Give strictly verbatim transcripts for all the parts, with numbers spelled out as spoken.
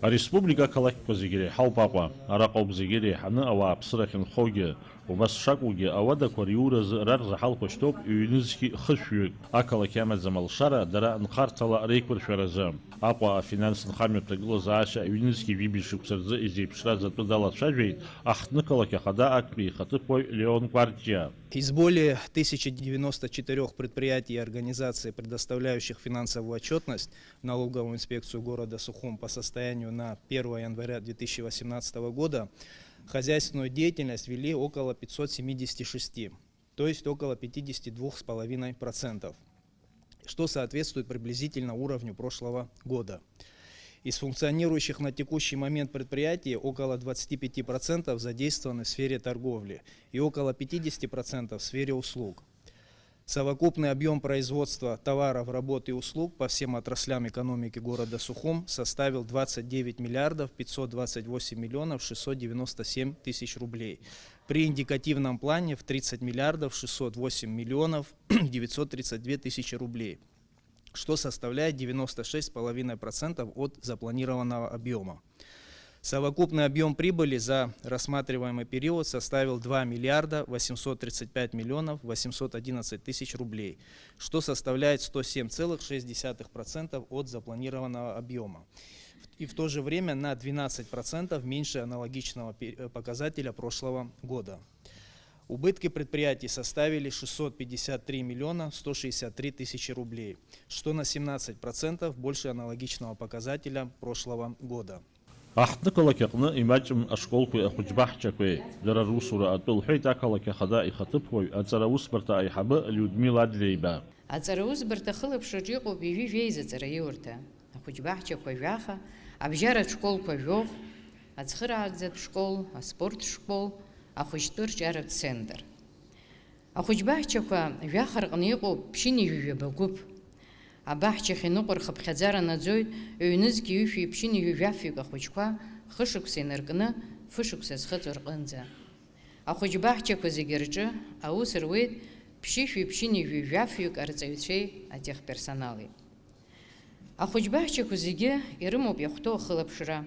Ареспублика ақалақьқәа зегьы иреиҳауп Аҟәа. Араҟа ауп зегьы иреиҳаны ауааԥсыра ахьынхогьы. Убас шакәугьы, ауадақәа риуразы рарзаҳалқәа шьҭоуп ҩнызқьи хышәҩык. Ақалақь амаӡам алшара дара нхарҭала реиқәыршәаразы. Аҟәа афинанс нхамҩа аҭагылазаашьа ҩнызқьи жәибжь шықәса рзы изеиԥшраз атәы далацәажәеит аҳҭнықалақь ахада актәи ихаҭыԥуаҩ Леон Кәарҷиа. Из более тысячи девяноста четырёх предприятий и организаций, предоставляющих финансовую отчетность в налоговую инспекцию города Сухум по состоянию на первое января две тысячи восемнадцатого года, хозяйственную деятельность вели около пятьсот семидесяти шести, то есть около пятидесяти двух с половиной процентов, что соответствует приблизительно уровню прошлого года. Из функционирующих на текущий момент предприятий около двадцати пяти процентов задействованы в сфере торговли и около пятидесяти процентов в сфере услуг. Совокупный объём производства товаров, работ и услуг по всем отраслям экономики города Сухум составил двадцать девять миллиардов пятьсот двадцать восемь миллионов шестьсот девяносто семь тысяч рублей. При индикативном плане в тридцать миллиардов шестьсот восемь миллионов девятьсот тридцать две тысячи рублей, что составляет девяносто шесть с половиной процентов от запланированного объёма. Совокупный объём прибыли за рассматриваемый период составил два миллиарда восемьсот тридцать пять миллионов восемьсот одиннадцать тысяч рублей, что составляет сто семь целых шесть десятых процентов от запланированного объёма. И в то же время на двенадцать процентов меньше аналогичного пе-, э, показателя прошлого года. Убытки предприятий составили шестьсот пятьдесят три миллиона сто шестьдесят три тысячи рублей, что на семнадцать процентов больше аналогичного показателя прошлого года. Аҳҭнықалақь аҟны имаҷым ашколқәеи ахәыҷбаҳчақәеи, дара русура атәы, лҳәеит ақалақь ахада ихаҭыԥуаҩ, аҵара усбарҭа аиҳабы Людмила Адлеиба. Аҵара усбарҭа ахылаԥшраҿы иҟоуп ҩажәи жәеиза аҵараиурҭа, ахәыҷбаҳчақәа жәаха, абжьаратә школқәа жәохә, ацхыраагӡатә школ, аспорт школ, ахәыҷтәы рҿиаратә центр. Ахәыҷбаҳчақәа жәаха рҟны иҟоуп ԥшьынҩажәи жәаба гәыԥ. Абаҳчахь иныҟәо рхыԥхьаӡара наӡоит ҩнызқь ҩышәи ԥшьынҩажәи жәафҩык ахәыҷқәа хышықәса инаркны фышықәса зхыҵуа рҟынӡа. Ахәыҷбаҳчақәа зегьы рҿы аус руеит ԥшьышәи ԥшьынҩажәи жәафҩык арҵаҩцәеи атехперсонали. Ахәыҷбаҳчақәа зегьы ирымоуп иахәҭоу ахылаԥшра.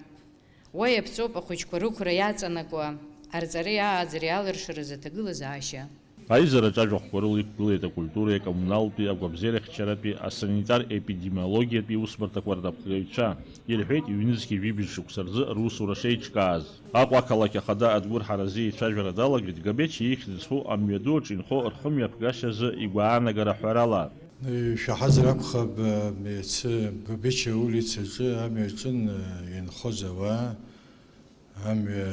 Уа иаԥҵоуп ахәыҷқәа рықәра иаҵанакуа арҵареи ааӡареи алыршаразы аҭагылазаашьа. Аизараҿы ажәахәқәа рыла иқәгылеит акультуреи акоммуналтәи агәабзиарахьчаратәи асанитар-епидемиологиатәи аусбарҭақәа рнапхгаҩцәа, ирҳәеит ҩнызқьи жәибжь шықәса рзы русура шеиҿкааз. Аҟәа ақалақь ахада Адгәыр Ҳаразиа ицәажәара далагеит Габечиа ихьӡ зху амҩаду аҿы инхо рхымҩаԥгашьазы игәаанагара ҳәарала. Ишәаҳазар акәхап, иацы Габечиа аулицаҿы амҩа аҿын инхоз ауаа, амҩа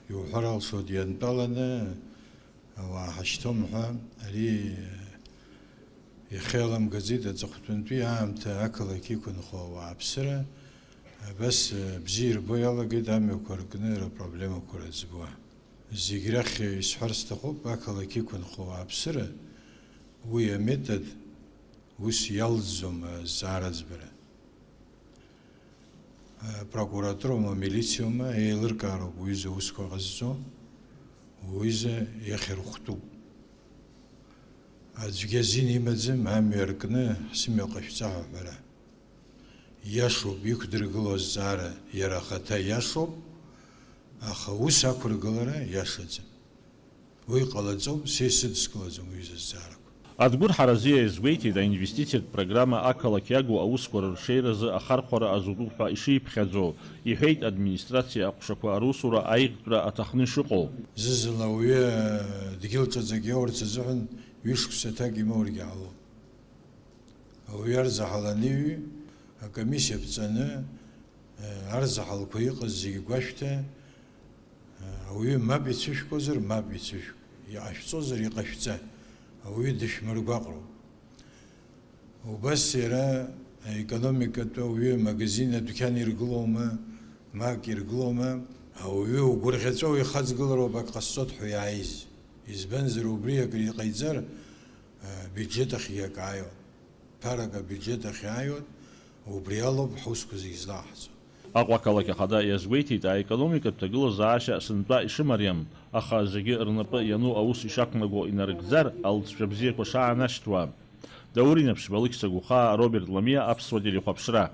иуҳәар алшоит иантәаланы, ауаа ҳашьҭоуп ҳәа, ари иахьаламгаӡеит аҵыхәтәантәи аамҭа ақалақь иқәынхо ауааԥсыра, абас бзиа ирбо иалагеит амҩақәа ркны рыпроблемақәа рыӡбуа. Зегь рахь исҳәар сҭахуп, ақалақь иқәынхо ауааԥсыра, уи аметод ус иалҵӡом азҵаара аӡбара. Апрокуратуроума, амилициоума еилыркаароуп уҩыза аусқәа ҟазҵо, уҩыза иахьырхәтәуп. Аӡәгьы азин имаӡам амҩа ркны ҳсымҩа ҟашәҵа ҳәа аҳәара. Иашоуп, иқәдыргыло азҵаара иара ахаҭа иашоуп, аха ус ақәыргылара иашаӡам. Уи ҟалаӡом, са исыдыскылаӡом уи зызҵаарақәа. Адгәыр Ҳаразиа иазгәеиҭеит, аинвестициатә программа ақалақь иагу аусқәа рырҽеиразы ахархәара азутәуп ҳәа ишиԥхьаӡо, иҳәеит, администрациа аҟәшақәа русура аиӷьтәра аҭахны ишыҟоу. Зны-зынла ауаҩы дгьыл ҿаҵак иоурц азыҳәан ҩышықәса аҭак имоургьы ҟалоит. Ауаҩы арзаҳал аныҩ, акомиссиа ԥҵаны, арзаҳалқәа иҟаз зегьы гәашәҭа, ауаҩы мап ицәышәкуазар, мап ицәышәк, иҟашәҵозар, иҟашәҵа, ауаҩы дышәмыргәаҟроуп. Убас иара аекономикатә ауаҩы магазин, адәқьан иргылома, ма акы иргылома, ауаҩы угәырӷьаҵәа уихаҵгылароуп ак ҟасҵоит ҳәа иааиз. Избанзар, убри акыр иҟаиҵар, абиуџьет ахьгьы акы ааиуан. Ԥарак абиуџьет ахь иааиуан, убри алоуп ҳусқәа зегьы злаҳҵо. Аҟәа ақалақь ахада иазгәеиҭеит, аекономикатә ҭагылазаашьа сынтәа ишымариам, аха зегьы рнапы иану аус ишақәнаго инарыгӡар, алҵшәа бзиақәа шаанашьҭуа. Даур Инаԥшьба, Алықьса Гәыхаа, Роберт Ламиа, Аԥсуа телехәаԥшра.